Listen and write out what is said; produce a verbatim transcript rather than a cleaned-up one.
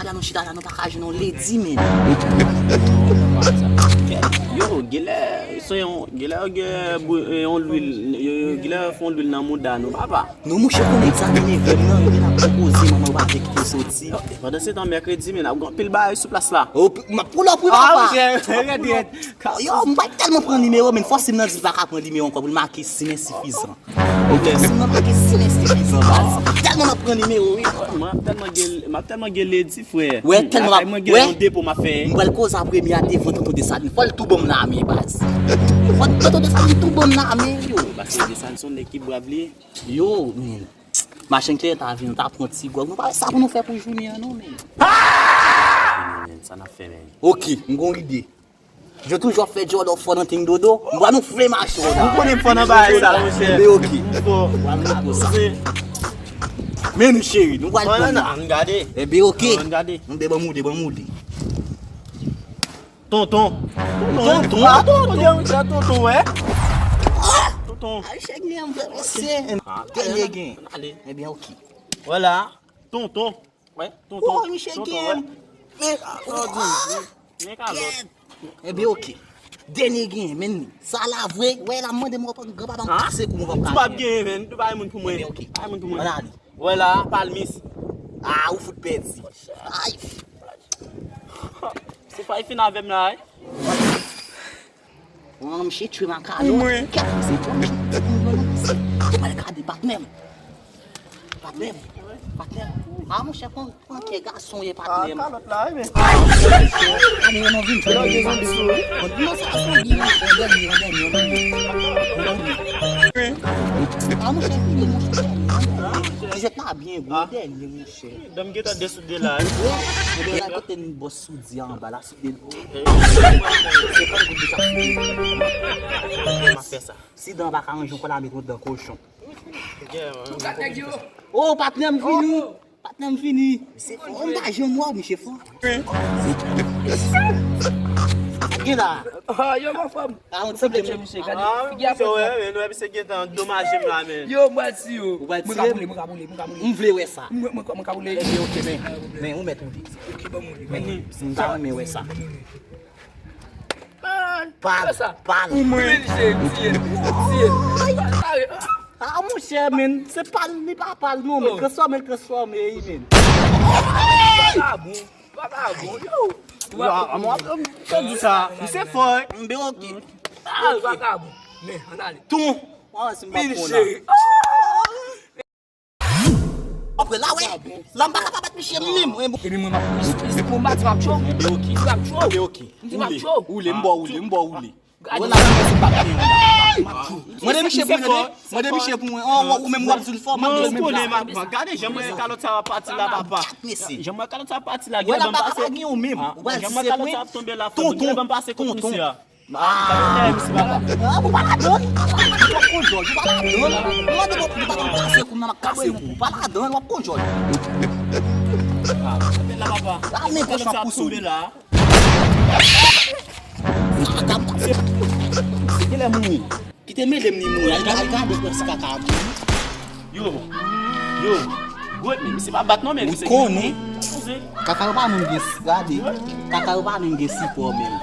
La nou chita la, nou pa ka jwenn yon lady, men. Yo, genlè, se yon, genlè yo gen bou- eh, yon lwil, yo, yo, genlè yo fè yon lwil nan mouda nou, papa. Non, mouche, konnen egzamine vèm nan, yo gen ap pwopoze, manman, yo pa vle kite soti. Pandan se tan, mèkredi, men, ap gen anpil bagay sou plas la. Oh, m ap pull up, wi, papa. Rèd, rèd. Yo, m pa tèlman pran nimewo, men fòs m nan di m pa ka pran nimewo ankò, pou l make siy ensifizan. Fòs m nan make siy ensifizan, baz. Tèlman m ap pran nimewo, wi. Mwen ap tèlman gen, m ap tèlman gen lady, frè. Wè, tèlman m ap, mwen gen yon depo m ap fè. M pral koze a premye a devan tonton Desalin. Fò l tou ban m lame, baz. Fò tonton Desalin tou ban m lame, yo. Paske Desalin se yon nèg ki brav, li. Yo, men. Machann kleren ta vin, ta pran ti gwòg. Nou pa wè sa pou nou fè pou jounen an, non, men. Vini, men, sa n ap fè, men. Ok, m gon ide. Je toujou fè djòlò fò nan ting dodo. M pral nou fle mache, ou konnen m fò nan bagay sa, monchè. Enben, ok. M fò. M pral nou fò sa. Men nou, cheri, nou pral pran nan. Ann gade. Enben, ok. Ann gade. Enben, ban m woule, ban m woule. Tonton. Tonton. Ah, tonton, tonton, wè. Tonton. Ay, chèk li an vre, mesye. Dènye gen. Ale. Enben, ok. Vwala. Tonton. Wè, tonton. Oh, misye gen. Men, men kalòt. Enben, ok. Dènye gen, men sa la vre. Wè, la mande mwen, granpapa m kase kou, mwen pa genyen, men. Tou bay moun pou mwen. Enben, ok. Bay moun pou mwen. Ann ale. Vwala, palmis. Ah, ou fout pèdi. Ay. Se fay fin avè m la, wi. Mwen, msye tchwe makalo. Mwen. Kèt, se bon, mwen, mwen, mwen, mwen, mwen, mwen, mwen, mwen, mwen, Patnè m. Patnè m. Patnè m. Ah, monchè, pran, pran kè gason ye, patnè m. Ah, kalòt la, wi, men. Ah, men, non, vin, vin, vin, vin. Non, sa, sa, vin, vin, vin, vin, vin, vin. Ah, monchè, vini, monchè, vini, vini. Ti jwèt la byen gwo, dènye, monchè. Dam gentan desoude la, wi. Ebyen, la kote n bòs soudi anba la, soudi. Se pa gout de sa soudi. M ap fè sa. Si dan pa ka ranje, w konn al met yon dan kochon. Oh, patnè m vini. Patnè m vini. Misye fò. M pa janm wè w, misye fò. Sa gen la? Ah, yo, anfòm. Ah, on ti sanble, misye, gade figi a. Misye, wè, men, wè, misye gentan andomaje m la, men. Yo, m pral tiye w. Ou pral tiye m? Mwen ka boule, mwen ka boule, mwen ka boule. M vle wè sa. Mwen, mwen, mwen ka boule. Ebyen, ok, men, men, ou mèt ou di. Ok, ban m boule, ban m boule. M ta renmen wè sa. Pal, pal. Pou mwen. Tiye l, tiye l, tiye l. Ah, monchè, men, se pal, li pa pal, non, men, transfòme l, transfòme, ey, men. Vagabon, vagabon, yo. Yo, a, a, mwen, mwen, mwen di sa. Misye fò, wi. Mbe, ok. Ah, vagabon. Men, ann ale. Ton. Ah, si m pa konnen. Apre la, wè. La, m pa ka pa bat misye menm. Epi mwen, m ap, si, si pou m bati, m ap tchou. Mbe, ok. M ap tchou. Mbe, ok. M ap tchou. Woule, m ba w woule, m ba w woule. Wè la, mwen, se pa byen. Mande misye pou mwen, tande. Mande misye pou mwen. Ou menm, w ap di l fò, m ap di l menm. Gade jan mwen kalòt sa ap pati la, papa. Jan mwen kalòt sa ap pati la, gade ban m pase. Jan mwen kalòt sa ap tonbe la, frè. Gade ban m pase kot misye a. Ah, ah, ou pa ladann. Ou pa konn jòj, ou pa ladann. Ou pa konn pase kou nan kase kou. Ou pa ladann, w ap konn jòj. Gade men kochon ap pouse w. Kaka m t ap fè. Se genlè mouri. Kite mele m ni mouri. Al gade, al gade kòm si kaka a mouri. Yo, yo, gwo, men misye pa bat non, men misye konnen. Kaka yo pa menm gen, gade. Kaka yo pa menm gen sipò menm.